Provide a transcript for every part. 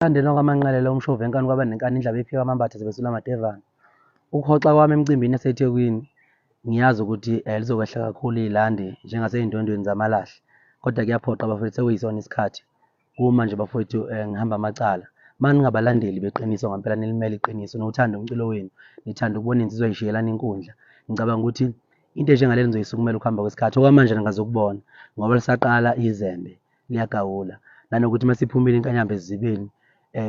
Mthandeni wakwaManqele lo umshovi wenkani kwaba nenkani indlaba ephika amambatha zibesula amadevane. Ukuhoxa kwami emcimbini yaseThekwini ngiyazi ukuthi lizokwehla kakhulu ilandi njengasey'ndondweni zamalahle, kodwa kuyaphoqa bafowethu, sekuyisona isikhathi. Kumanje bafowethu, ngihamba amacala. Uma ningabalandeli beqiniso ngampela, nilimele iqiniso, niwuthanda umculo wenu, nithanda ukubona iy'nsizwa y'shiyelana inkundla, ngicabanga ukuthi into enjengale nizoyisukumela ukuhamba kwesikhathi. Okwamanje ningazukubona ngoba lisaqala izembe liyagawula, nanokuthi uma isiphumile inkanyamba esizibeni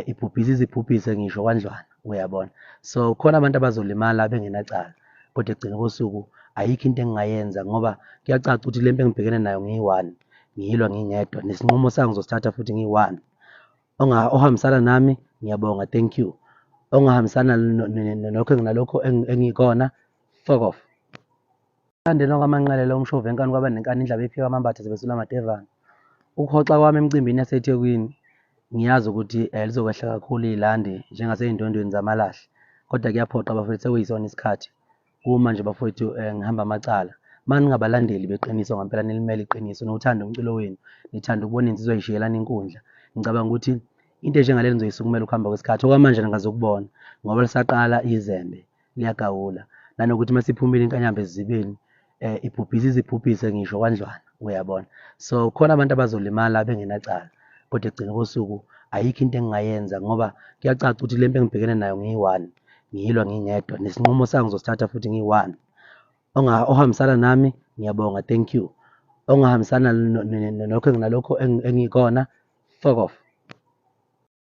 ibhubhisa izibhubhise ngisho kwandlwana, uyabona. So khona abantu abazolimala bengenacala, kodwa ekugcineni kosuku ayikho into engingayenza ngoba kuyacaca ukuthi le mpi engibhekene nayo ngiyi-one, ngiyilwa ngingedwa, nesinqumo sayo ngizosithatha futhi ngiyi-one. Ohambisana nami ngiyabonga, thank you. Ongahambisana nokho nalokho engikona, fuck off. Mthandeni wakwaManqele lo umshovi wenkani kwaba nenkani indlaba ephika amambatha zibesula amadevane. Ukuhoxa kwami emcimbini yaseThekwini ngiyazi ukuthi lizokwehla kakhulu ilandi njengasey'ndondweni zamalahle, kodwa kuyaphoqa bafowethu, sekuyisona isikhathi. Kumanje bafowethu, ngihamba amacala. Uma ningabalandeli beqiniso ngampela, nilimele iqiniso, niwuthanda umculo wenu, nithanda ukubona iy'nsizwa y'shiyelana inkundla, ngicabanga ukuthi into enjengale nizoyisukumela ukuhamba kwesikhathi. Okwamanje ningazukubona ngoba lisaqala izembe liyagawula, nanokuthi uma isiphumile inkanyamba esizibeni ibhubhisa izibhubhise ngisho kwandlwana, uyabona. So khona abantu abazolimala bengenacala, kodwa ekugcineni kosuku ayikho into engingayenza ngoba kuyacaca ukuthi le mpi engibhekene nayo ngiyi-one, ngiyilwa ngingedwa, nesinqumo sayo ngizosithatha futhi ngiyi-one. Ohambisana nami ngiyabonga, thank you. Ongahambisana nokho nalokho engikona, fuck off.